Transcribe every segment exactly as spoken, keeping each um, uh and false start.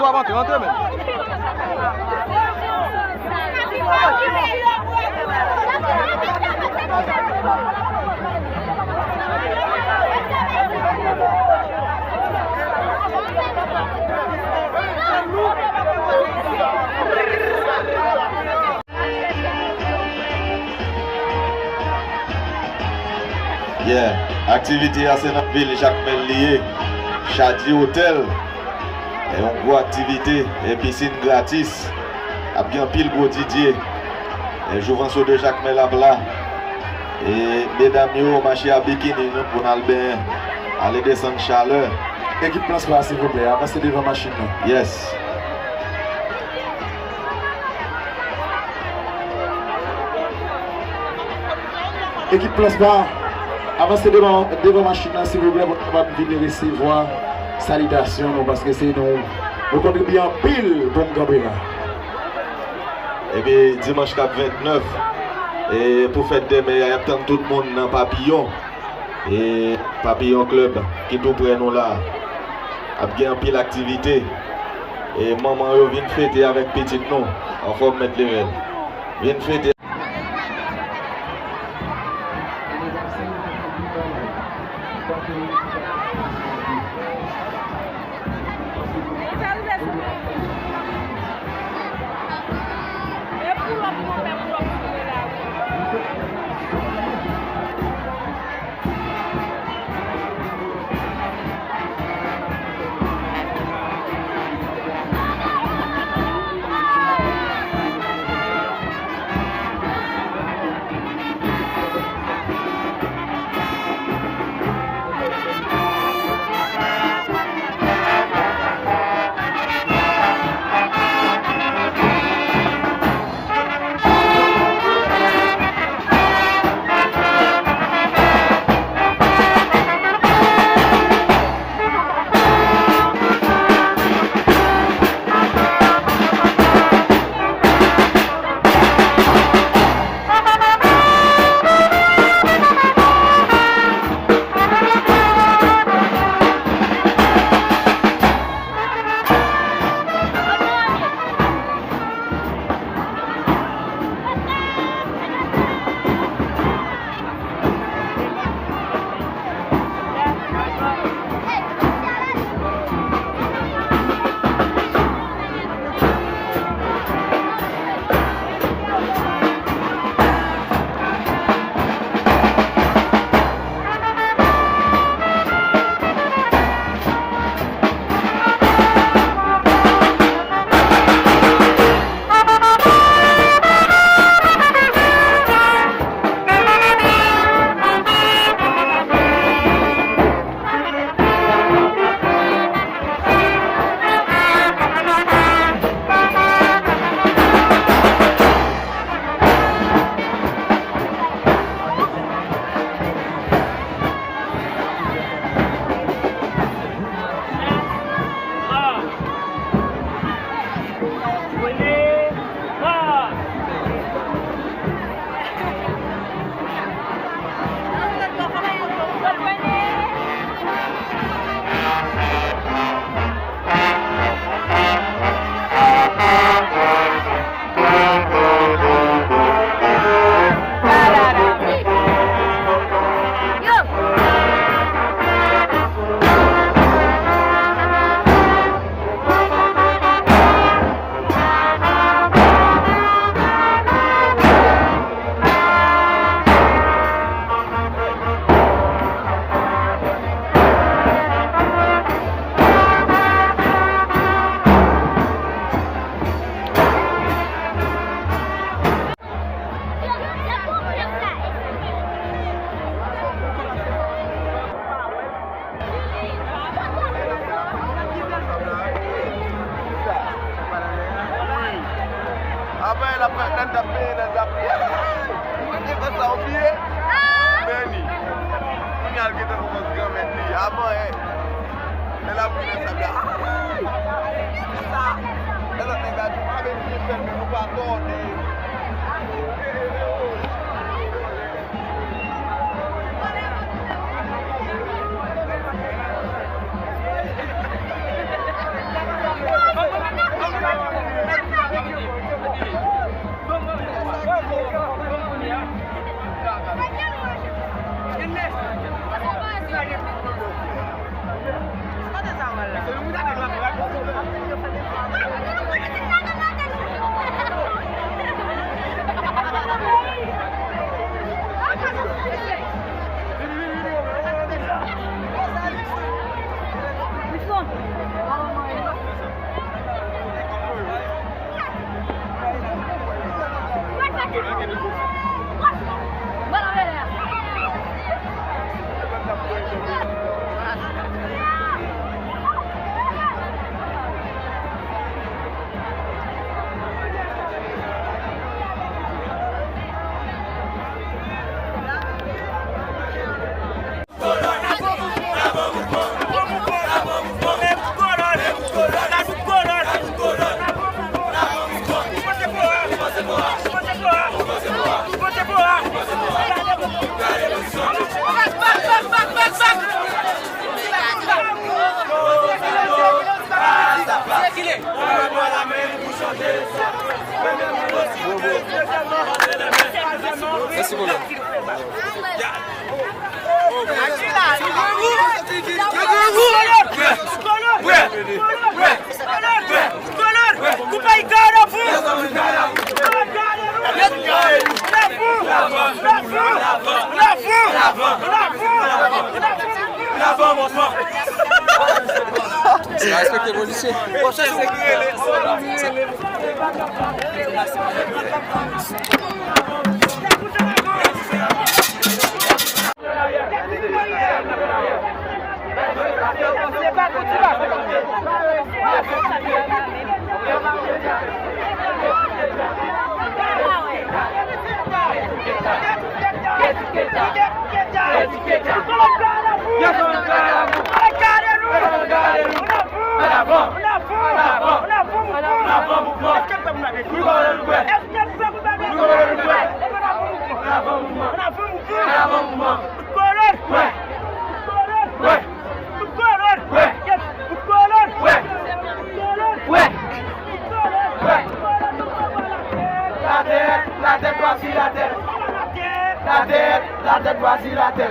P ap antre, antre menm. Yeah, aktivite a se nan vil Jakmèl li ye. Chadi Hotel. E yon gwo aktivite, e pisin gratis. Ap gen anpil gwo D J. E Jouvanso de Jakmèl ap la. E medam yo mache a bikini nou pou n al benyen. Ale desann chalè. Ekip Plan Spa, silvouplè, avanse devan machin nan. Yes. Ekip Plan Spa, avanse devan, devan machin nan, silvouplè, pou nou kapab vin resevwa salitasyon nou, paske se nou, nou kontribye anpil pou n kanpe la. Epi, dimanch k ap vennèf, e pou fèt dèmen an, y ap tann tout moun nan Papiyon. E Papiyon Club ki tou prè nou la. Ap gen anpil aktivite. E manman yo vin fete avèk pitit nou. Anfòm, Mèt Level. Vin fete. Avan, l ap fè nan t ap peye nan zafè. Ou te fè sa, ou bliye? Meni. Kounye a, l gentan kòmanse granmèt li. Avan, eh. Lè l ap vin nan sab la. Ay! Sa. Lè lòt nèg la di, "Pa vin fè l, men nou pa tòde." Mèsi, kolonèl. Respekte polisye. Wè! Wè! Wè! Wè! Wè! Wè! Wè! Wè! Latè, latè, vwasi latè. Latè, latè, vwasi latè.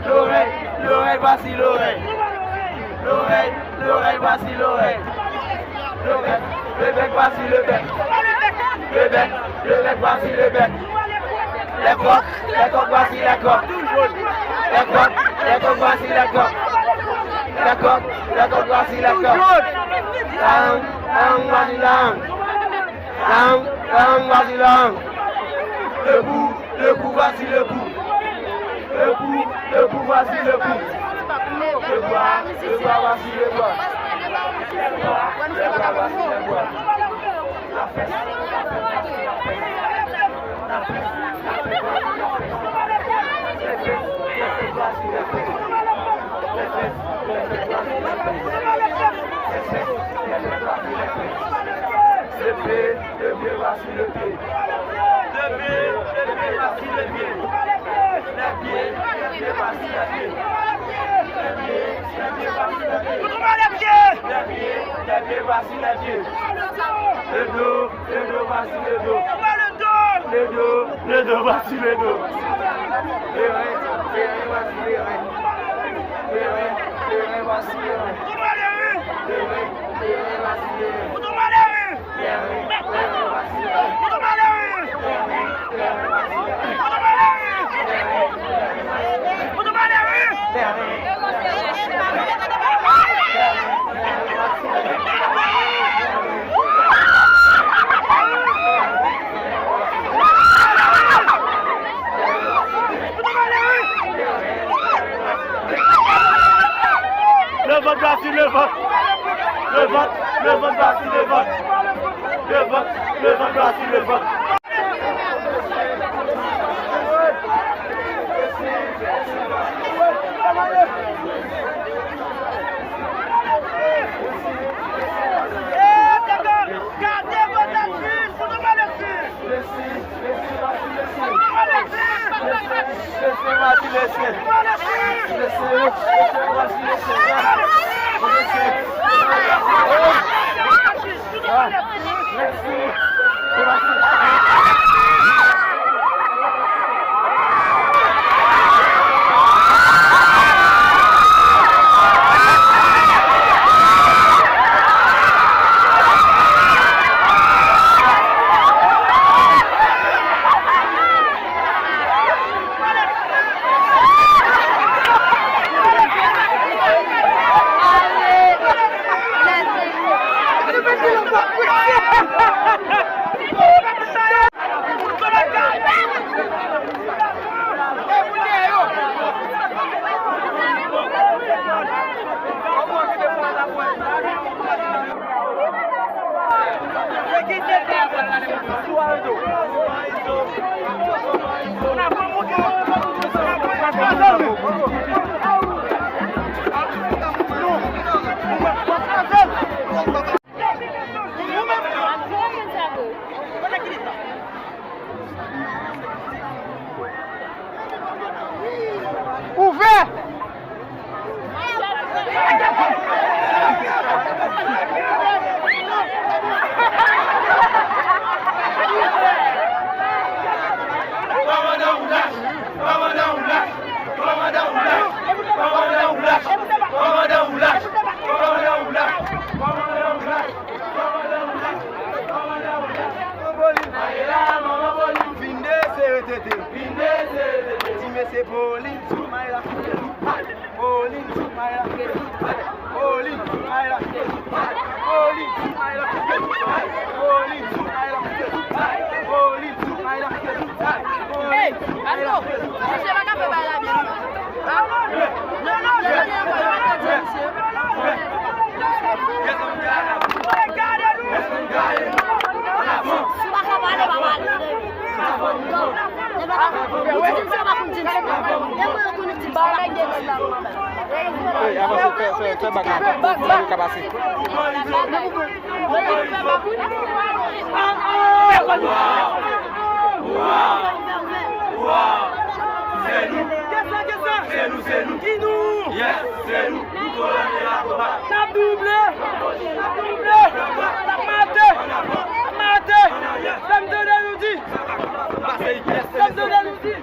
Lorèy, lorèy, vwasi lorèy. Lorèy, lorèy, vwasi lorèy. Le bèk, le bèk, vwasi le bèk. Le bèk, le bèk, vwasi le bèk. Lè kòk, lè kòk, vwasi lè kòk. Lè kòk, lè kòk, vwasi lè kòk. Lè kòk, lè kòk, vwasi lè kòk. Lang, lang, vwasi lang. Lang, lang, vwasi lang. Debout, debout, vwasi debout. Debout, debout, vwasi debout. Debout, debout, vwasi debout. Debout, debout, vwasi debout. Levé, levé, vwasi levé. Levé, levé, vwasi levé. Levé, levé, vwasi levé. Levé, levé, vwasi levé. Levé, levé, vwasi levé. Le dos, le dos, vwasi le dos. Le dos, le dos, vwasi le dos. Lere, lere, vwasi lere. Lere, lere, vwasi lere. Lere, lere, vwasi lere. Levant, Brasil, levant. Levant, levant, Brasil, levant. Levant, levant, Brasil, levant. Gade vòt Lasyèn pou nou ba Lasyèn. Lese, lese, lese, lese. Lese, lese, lese. Lese, lese, lese. Ouvè! Manman Bolin fin desere tete. Ti mesye Bolin sou may la. Bolin sou may la. Bolin sou may la. Bolin sou may la. Bolin sou may la. Bolin sou may la. Hey, Asko, misye pa ka fè bagay la byen non. Hein? Non, non, non, non, non, non, non, non. Si w pa ka pale, pa pale. Ey, avanse, fè, fè, fè bak la. Pou yo ka pase. Se nou. Se nou, se nou. Ki nou? Yes, se nou. N ap double! N ap double! N ap mate! N ap mate! Fè m tande nou di! Fè m tande nou di!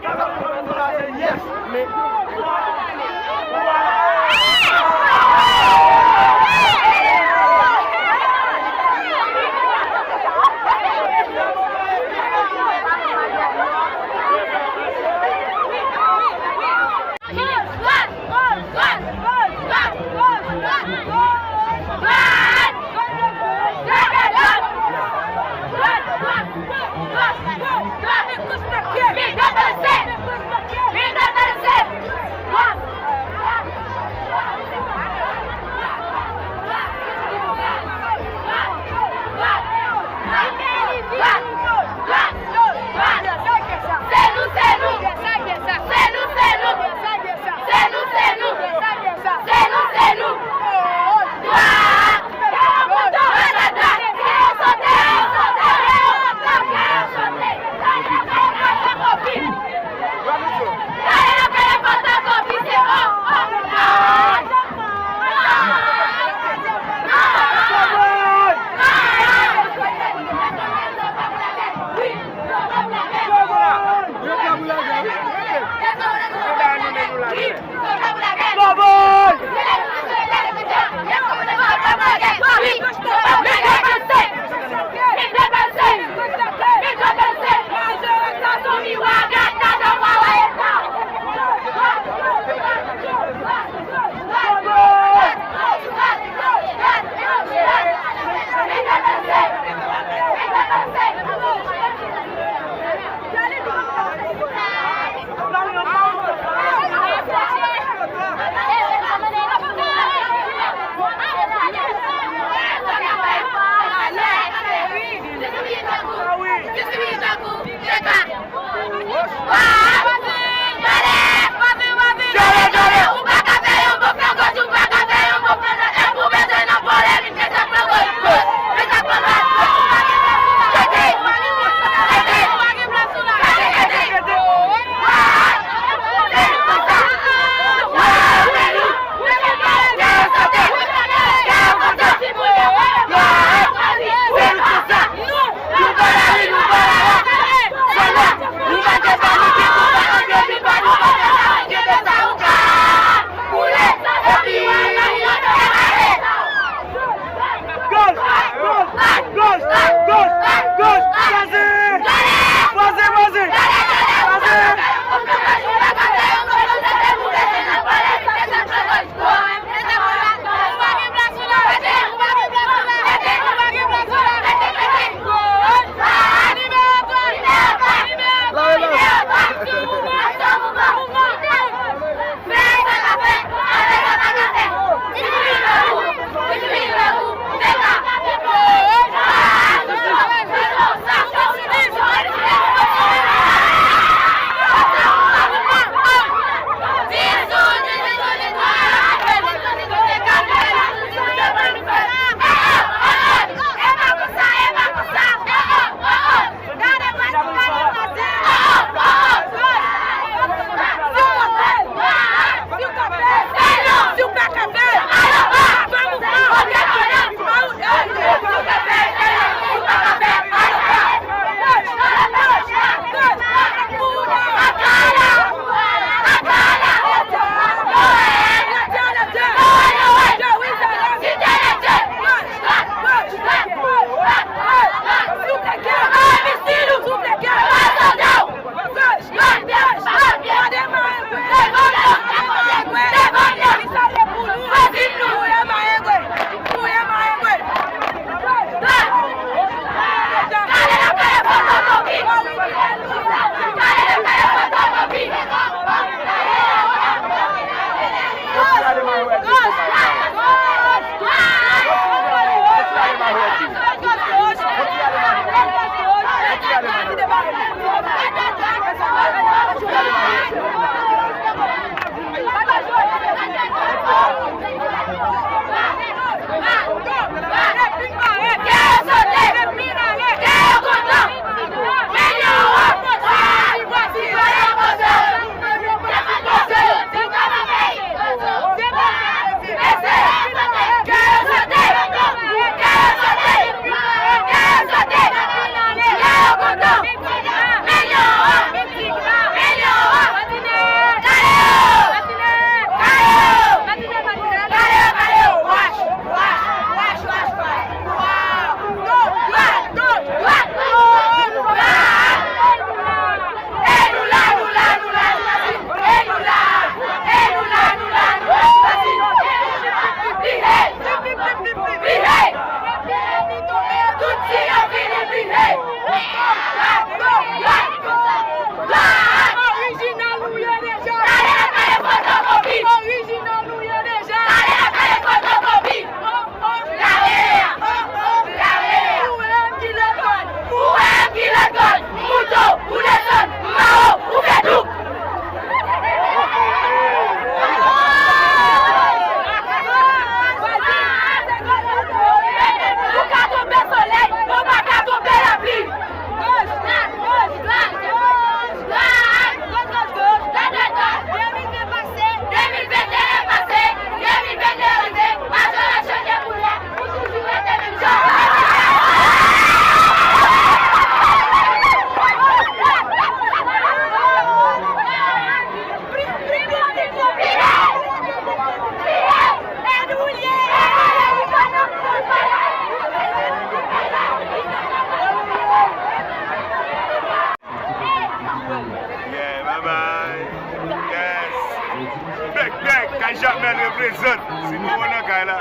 Jamel reprezant. Si nou nan kay la.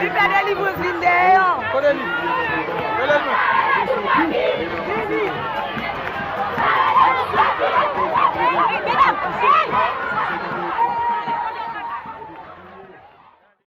Li fè delivrans vin dèyè. Kote li? Rele l,